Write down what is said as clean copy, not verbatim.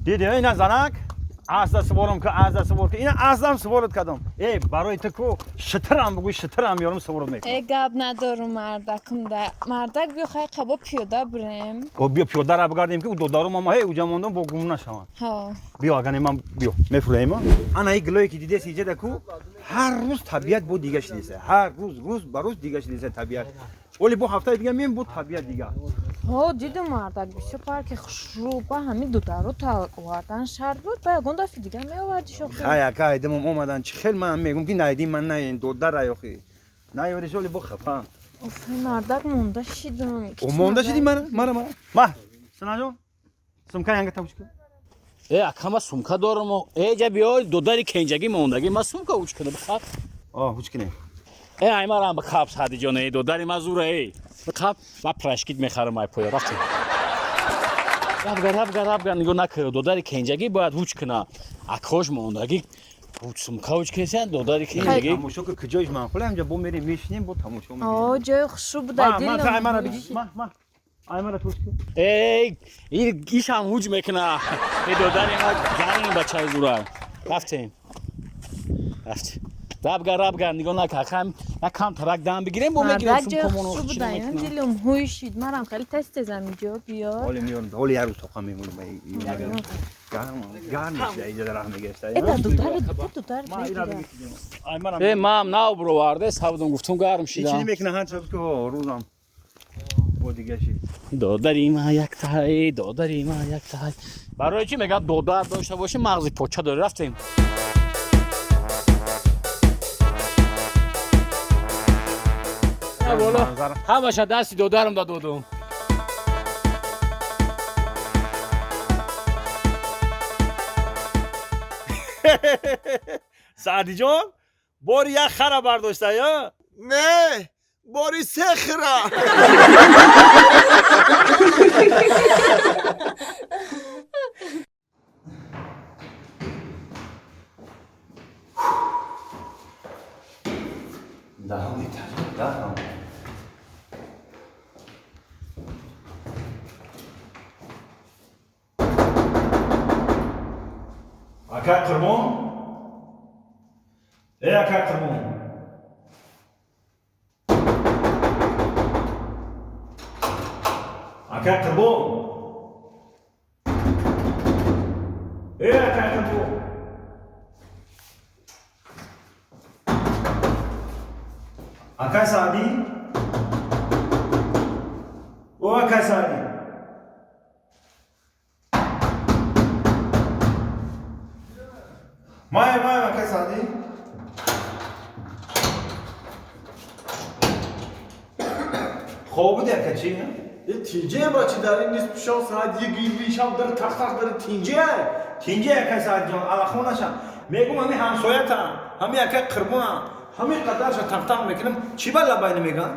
Диди ина занак? Азда сворам ка, азда свор ка. Ина аздам сворат кардам. Э, барои ту ку шитирам бугӯй, шитирам меёрам, сворат мекунам. Э, гап надорум, мардакумда. Мардак, биё хай қабо пиёда бурем. О, биё пиёдара бигардем, ки додару мама ҳей уҷа мондам, бо гум нашаванд. Ҳо. Биё, агане ман биё мефурӯем. Ана и гилое ки дидеси иҷада ку, ҳар рӯз табиат бо дига шидеса. Ҳар рӯз, рӯз ба рӯз дига шидеса табиат. Оли бо ҳафтаи дига меем, бо табиат дига. Ҳо, дидум, мардак, бисёр парки хушрӯ, ба ҳамин дудару та овардан шарт буд, ба ягон дафъи дига меовардиш охи. Хай, ака, айдамам омадан, чӣ хел ман мегум ки найди ман наен додара ёхи. Наёриш, оли бо хафа. Оф, мардак, монда шидум. О, монда шиди, мара, мара, мара. Ма, Синаҷон, сумка янга тавуч кун. Э, ака, ма сумка дорам. Э, ҷа биё, додари кенҷагӣ мондагӣ, ма сумка уч кунам, бихаб. О, ҳуч кине. Э, ай марам бихаб, Саъдиҷон, э, додари ма зура, э. Бихаб, ма прашкит мехарам, ай поя, рафтем. Рабга, рабга, рабга, нигоҳ накар, додари кенҷагӣ бояд ҳуч куна. Акош мондагӣ, ҳуч сумка ҳуч кесян, додари кенҷагӣ. Тамошо ки куҷоиш маъқул, ҳамҷа бо мерем, мешинем, бо тамошо О, мекунем. ҷои хушрӯ буда, Ма, ма, дилам. ай мара биги. Ма, ма. Ай мара туч кун. Эй, ишам ҳуҷ мекуна. Э, додари ма гарми бачаи зура. Рафтем. Рафтем. Рабга, рабга, нигоҳ накар, акам як кам тарак дам бигирем, бо мегирем Мардак, ҷои сумкамоно. хушрӯ буда, дилум ҳуй шид. Марам хеле тез тезам иҷо биё. Оли меёрам, оли як рӯз тоқа мемонам. Гарм, гарм мешуда, иҷа раҳ мегирифта. Э, да дудар, да дудар. Ма, ира биги. Ай мара. Э, мам нав бироварде, савдум гуфтум, гарм Ичи шидам. намекуна, ҳан чиз ки ҳо, рӯзам. Бо дига шид. Додари ма яктай, додари ма яктай. Барои чӣ мегӯяд, додар дошта бошӣ, мағзи поча дорӣ? Рафтем. Боло ҳамаша дасти додарам додум. Саъдиҷон, бори як хара бардошта ё? Не, бори се хира. Даҳам даҳам. Акай Қурбон? Э, акай Қурбон. Акай Қурбон. Э, акай Қурбон. Акай Саъдӣ? О, акай Саъдӣ. Май, май, акай Саъдӣ. Хоб буди, ака, чӣ? Э, тинҷе, бачи, дар ин нисфи шаб, соат 1 шаб, дар тақ-тақ дар тинҷе. Тинҷе, акай Саъдиҷон, аллахо наша. Мегум, ҳами ҳамсоята, ҳами акай Қурбона, ҳами қадарша тақ-тақ мекунам, чӣ ба лабай намеган?